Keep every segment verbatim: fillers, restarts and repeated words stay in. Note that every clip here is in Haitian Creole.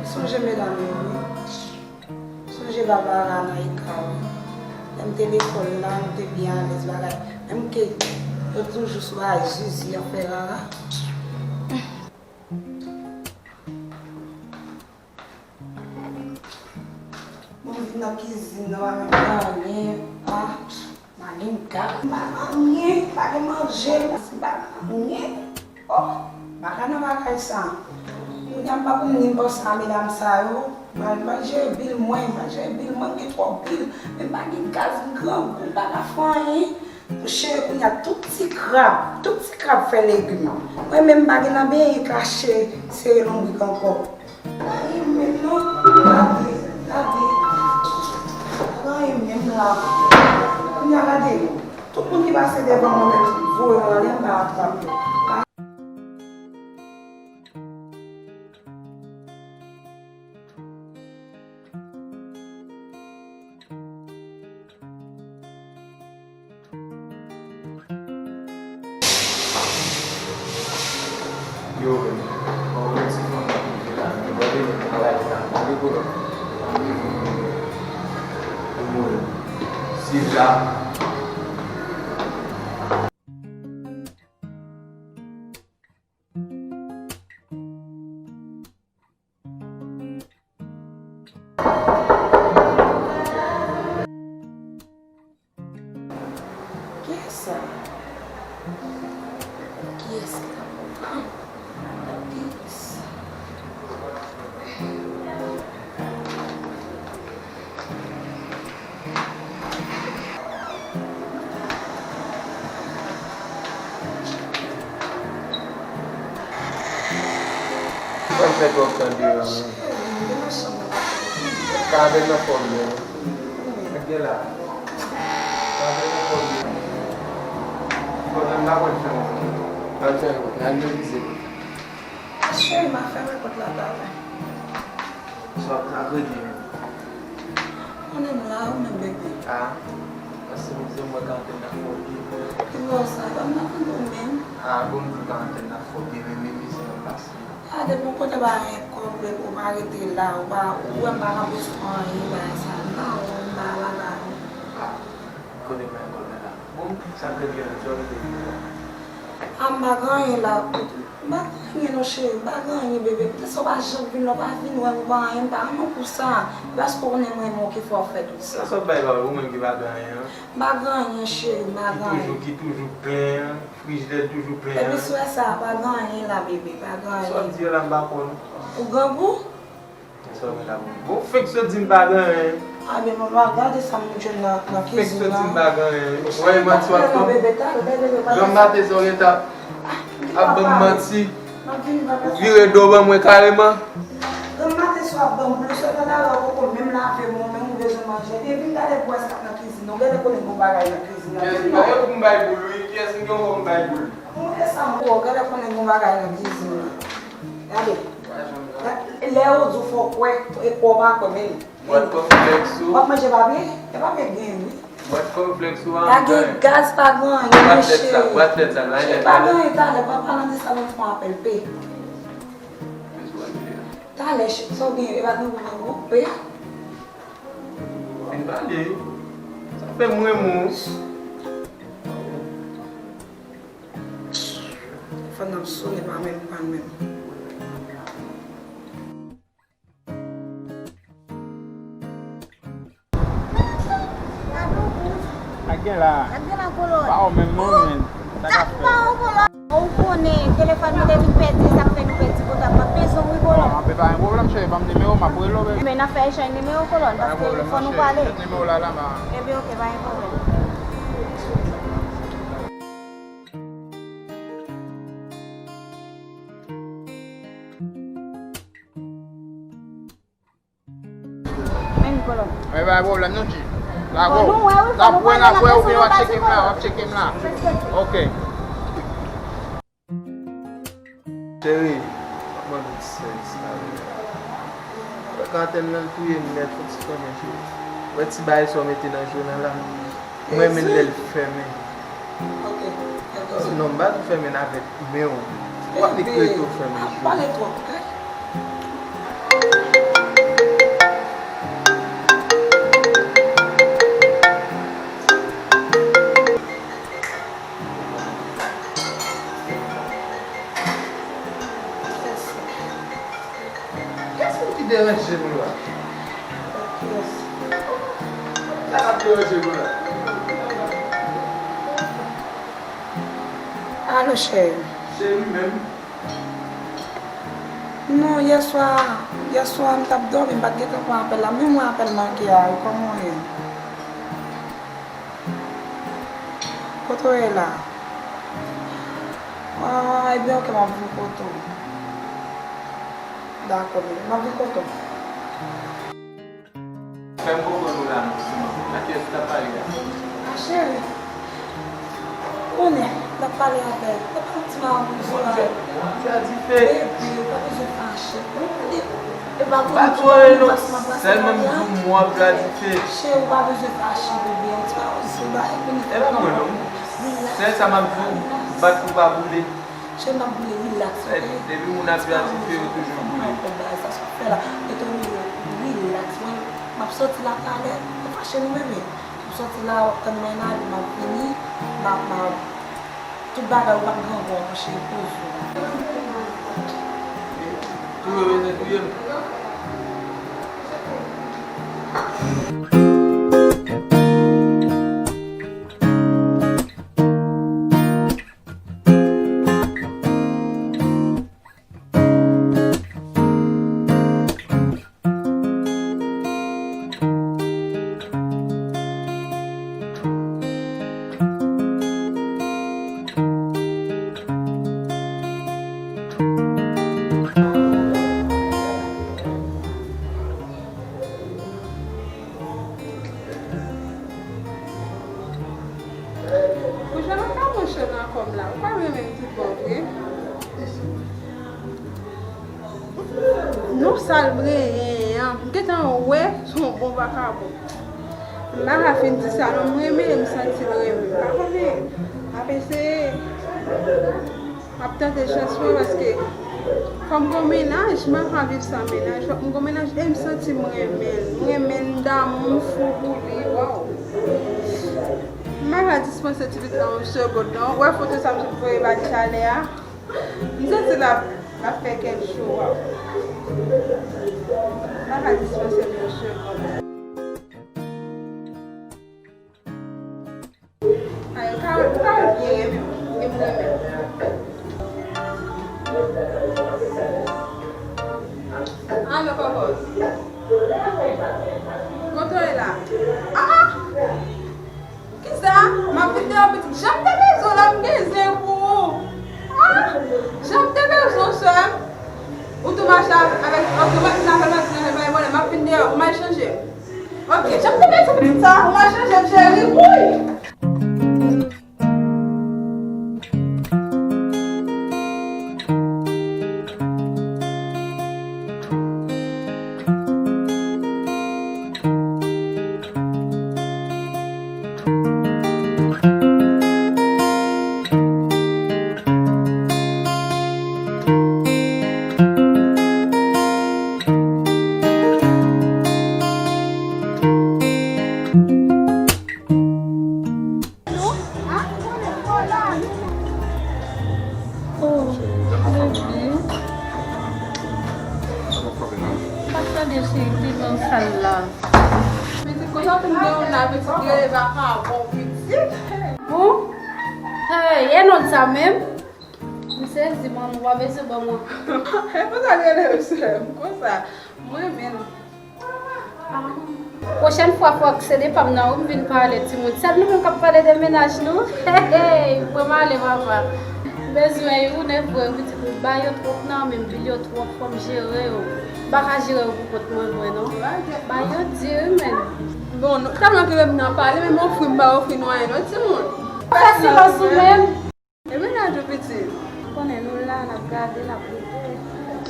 Sonje medam yo, wi. Sonje Barbara nan Eka, wi. Lè m te lekòl la, nou te byen alèz bagay. Menm ke yo toujou sou bagay Zizi, afè rara. Bon, m vin nan kizin nan, m pa gen anyen. Ah, m pa gen gaz, m pa gen anyen, m pa gen manje, m pa gen anyen. Oh, m pa ka nan bagay sa. Kounye a m pa konn ni bò sa medam sa yo. M al, m al jere bil mwen, m al jere bil mwen, m gen twòp bil. Men m pa gen gaz, m grangou, m pa ka fè anyen. Cheri, kounye a tout ti krab, tout ti krab fè legim. Mwen menm m pa gen nan benyen kache sere lonbrik ankò. Pa gen menm non, gade, gade. Pa gen menm la. Kounye a gade, tout moun ki pase devan mwen menm voye yo anlè m pa atrap yo. Yo, men, mwen wè ti fanm nan rive la, men gade men travay li la, gade kolòn. Mwen, si la. Kiyès sa? Kiyès ki t ap pran? Kiyès? Ou pa fè twòp tan deyò a, non. Ka avè nan fòm yo. Gade la. Ka avè nan fòm yo. Fò nan la konn fè yon. Al fè yon. Al revize. Cheri, m a fèmen pòt la talè. Sa w ap regle menm? Konnen m la, ou menm bebe? Ah, paske m di w mwen karantèn nan fò byen. Ki bò sa? Ban m nan tande w menm. Ah, bon, m di w karantèn nan fò byen, men, men, men, se nan pase. Ah, depi yon kote pa gen kòb, bebe, ou pa rete la, ou pa, ou wè m pa kanpe sou anyen, bagay sa, non, m pa la, la. Ah, kote m pa gen kòb la, la. Bon, sa k regle menm, sa w regle menm? Ah, m pa gen anyen la. M pa gen anyen non cheri, m pa gen anyen bebe. Poutèt sa w pa janm vin la, w pa vin wè m, ou pa anyen, m pa renmen w pou sa. E paske w konnen m renmen w ki fè w fè tout sa. Sa w bay pawòl, ou menm ki pa gen anyen an? M pa gen anyen cheri, m pa gen anyen. Ki toujou, ki toujou plen an, frijidè toujou plen an. Epi sou sa, pa gen anyen la bebe, pa gen anyen. Sa w ap di yo la m pa kwè w non. Ou grangou? Sa w gen la pou m. Bon, fenk sot di m pa gen anyen. A, men manman, gade sa m jwenn nan, nan kizin nan. Fenk sot di m pa gen anyen. Ou wè manti w ap fè m? Granm maten sa w gen tan ap ban m manti. Ou vire do ban mwen kareman. Granm maten sa w ap ban m plis, ou tande alò poko menm lave men w, menm ou bezwen manje. Ebyen vin gade bwè sa k nan kizin nan. Ou genlè konnen gon bagay nan kizin nan. Kiyès m bay pou m bay boul wi? Kiyès m gen pou m bay boul? Mwen e sa m wè, ou genlè konnen gon bagay nan kizin nan. Gade. Lè yo di w fò w kwè, e kwè w pa kwè, men. Bwat kònflèks ou. W ap manje papye? E papye k genyen, wi. Bwat kònflèks ou a. Pa gen gaz, pa gen anyen, cheri. Bwat lèt sa, bwat lèt sa, la, lèt la. Pa gen anyen, talè, pa pale de sa, ban m fè yon apèl, pe. Talè, cheri, sa w genyen, e pa gen pou mwen, pe. Fin pale. Sa fè m renmen w. Fò n ap sonnen pa menm, pa menm. Ak gen la. Ak gen la, kolòn. Pa ou menm non, men. Sa k ap fèt? Pa ou, kolòn. Ou konnen, telefòn nou te vin pèdi, sa k fè nou pèdi kontak. M ap bezwen w wi, kolòn. Bon, anpe pa gen pwoblèm, cheri. Ban m nimewo, m ap rele w, baby. Men n ap fè echanj nimewo, kolòn, paske fò nou pale. Met nimewo la, la, ma. Ebyen, oke, pa gen pwoblèm. Men, kolòn. Men pa gen pwoblèm non, G. Lago. Fò nou wè, wi, fò nou wè, n ap wè, oubyen w ap tcheke m la, w ap tcheke m la. Oke. Cheri, m ap mande w ti sèvis la, wi. Wè karantèn nan, l touye m nèt, fò ti fèmen, cheri. Wè ti bagay sa w mete nan je w nan la. M renmen l lè l fèmen. Ok, ok. Non, m pa di w fèmen l avèk men w. W ap li krete w fèmen je w. Pale twòp, ok? Alo, cheri. Cheri menm. Non, yèswa, yèswa, m t ap dòmi, m pa t gentan pran apèl la. Men mwen apèl manke a, wi, kòman w ye? Kote w ye la? Ah, ebyen, oke, m ap vin kote w. Dakò, bebe, m ap vin kote w. Fè m konprann ou la non, Simon. A kiyès ou t ap pale a? A, cheri. Konnen, m t ap pale avè l. Epa yon ti mawozo a. Bebe, ou pa bezwen fache. Epa konnen ti mawozo a non. Sèlman m di w m w ap bla dife. Cheri, ou pa bezwen fache, bebe. Yon ti mawozo a, epi nou... Epa mwen non. Sèl sa m ap di w, bat pou pa boule. Cheri, m ap boule, rilaks, oke? Depi moun ap bla dife, yo toujou boule. Kòb bagay sa, sa w fè la. Mete w rilaks, mwen, m ap sòti la talè, nou fache nou menm. M sòti la, w ap tann mwen ale, m ap vini, m ap, m ap, tout bagay ou p ap grangou ankò, cheri, poze w. Touye w bezwen touye m. Ou jwenn anka mouche nan kòm la, ou pa renmen m tout bon vre. Non, sa l genyen an, m gentan wè se yon bon vakabon. M pa ka fin di sa non, m renmen l, m santi l renmen m. Pa konnen, m ap eseye. M ap tante chans mwen paske fò m gen yon mennaj, m pa ka viv san mennaj. Fòk m gen yon mennaj e m santi m renmen l. M renmen l, m damou, m fou pou li. Waw. M pa ka dispanse ti pitit la yon segonn non. Ou wè foto sa m sot voye ba li talè a? M santi l ap, l ap fè kè l cho, waw. M pa ka dispanse l yon segonn. Ay, Carole, Carole byen renmen m, e m renmen l. Alo, Kòkòt. Kote w ye la? Ah, ah! Kisa? M ap vin deyò pitit. Jan m te bezwen w la, m gen zen pou ou. Ah! Jan m te bezwen w, sè m. Ou tou mache avèk, avèk, avèk, avèk, avèk, m ap vin deyò, ou mal chanje. Ok, jan m te bezwen pitit sa, ou mal chanje, cheri. Wouy! Oh, bebe. Pa tande cheri, devan sal la. Pitit, konsa w te gen yon apetit, rele vakabon, pitit. Bon? Hey, e non sa menm? M sezi, manman, w pa bezwen ban mwen. E konsa l rele, mesye, konsa. Mwen menm. Pwochèn fwa, fòk se de pa m nan wi m vin pale timoun. Sèl nou menm k ap pale de mennaj nou. Hey, hey, pran m ale, papa. M bezwen yo, nève yo, pitit, m ba yo twòp nan men m, pil yo twòp, fò m jere yo. M pa ka jere yo pou kont mwen vre, non. Ba yo di wi, men. Bon, nou, tèlman ke menm nan pale, menm ofri m pa ofri nou anyen, non, timoun. Fè silans ou menm. E mennaj ou pitit? Ou konnen nou la, n ap gade, n ap rete.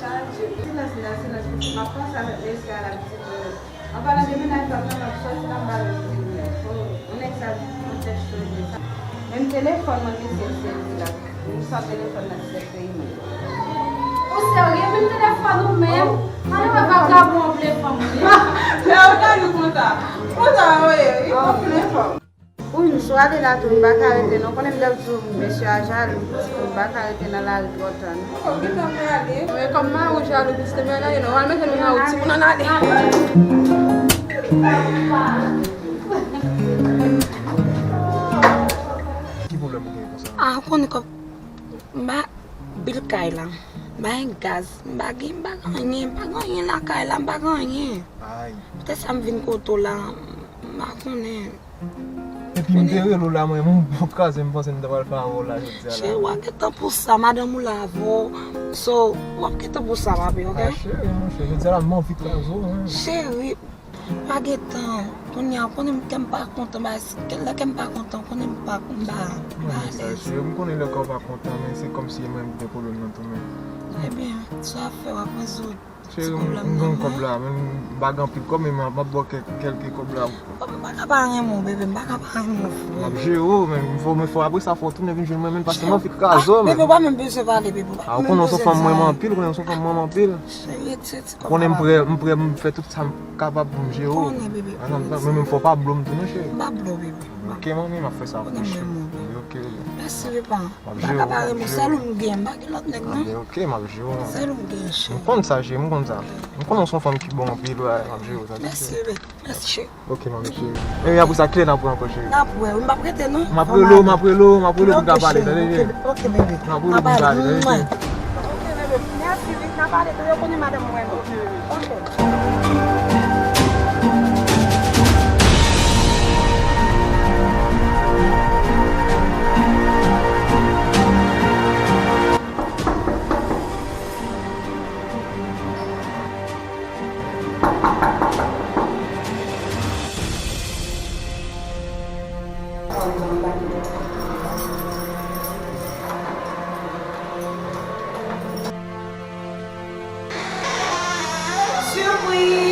Chaje. Silans, nan silans, pitit. M ap panse avèk mesye a la, pitit mwen. An palan de mennaj pa m nan, m ap sòti la, m pa vle pitit mwen. Oh, yon nèg sa, yon tèt cho, sa. Menm telefòn mwen, mesye, m sezi la. M san telefòn nan, se peyi mwen. Ou serye? Menm telefòn ou menm? Mwen wè vakabon an vle fanm wi. Lè ou ta di konsa. Konsa, wi, wi, konpli fanm. Wi, m sou ale la tou, m pa ka rete non. Konnen m t ap di w, mesye a jalou, m pa ka rete nan lari twò tan non. Kòm gentan prale. Men kòm mari w jalou, pitit, men ann ale non, al mete nou nan wout, timoun, ann ale. A, ou konnen kòb, m pa bil kay la. M pa gen gaz, m pa gen, m pa gen anyen, m pa gen anyen lakay la, m pa gen anyen. Ay. Poutèt sa m vin kote w la, m pa konnen. Epi m te rele w la, mwen, m kraze, m panse m ta pral fè avè w la jodi a la. Cheri, w ap gentan pou sa, madanm ou la avè w. So, w ap gentan pou sa, papi, ok? Ah, cheri, monchè, jodi a la, m anvi kraze w, men. Cheri, pa gen tan. Kounye a, konnen kè m pa kontan, ba, lè kè m pa kontan, konnen m pa, m pa, m pa alèz. Cheri, m konnen lè kò w pa kontan, men se kòmsi e mwen ki gen pwoblèm nan tou, men. Ebyen, sa w ap fè, w ap rezoud. Cheri, m gen kòb la, men m pa gen anpil kòb, men m ap ba w kèk, kèlke kòb la. M pa ka pa renmen w, bebe, m pa ka pa renmen w, frè. M ap jere w, men fò, men fò apre sa, fò w tounen vin jwenn mwen, men paske m anvi kraze w, men. Bebe, ou pa menm bezwen pale, bebe, ou pa menm bezwen di anyen. Ah, ou konnen w se yon fanm m renmen anpil, ou konnen w se yon fanm m renmen anpil. Cheri, se ti kòb la. Konnen m prè, m prè, m fè tout sa m kapab pou m jere w. Konnen, bebe. Men, men fò w pa blo m tou non, cheri. M pa blo, bebe. Ok, manmi, m ap fè sa pou ou, cheri. Ok, bebe. Mèsi, bebe. M ap jere w, m ap jere w. Sèl ou m gen, m pa gen lòt nèg, non. Ah, ben, ok, m ap jere w. Sèl ou m gen, cheri. M konn sa, cheri, m konn sa. M konnen w se yon fanm ki bon anpil, wi, m ap jere w, tande, cheri. Mèsi, bebe. Mèsi, cheri. Ok, manmi, cheri. E apre sa, kilè n ap wè ankò, cheri? N ap wè, wi, m p ap rete, non. M ap rele w, m ap rele w, m ap rele w pou n ka pale, tande, cheri. Ok, bebe. N ap rele w pou n pale, tande, cheri. Ok, bebe. Mèsi, wi, n a pale tou, yo konnen madanm mwen, non. Ok, bebe. Ok. Sipriz!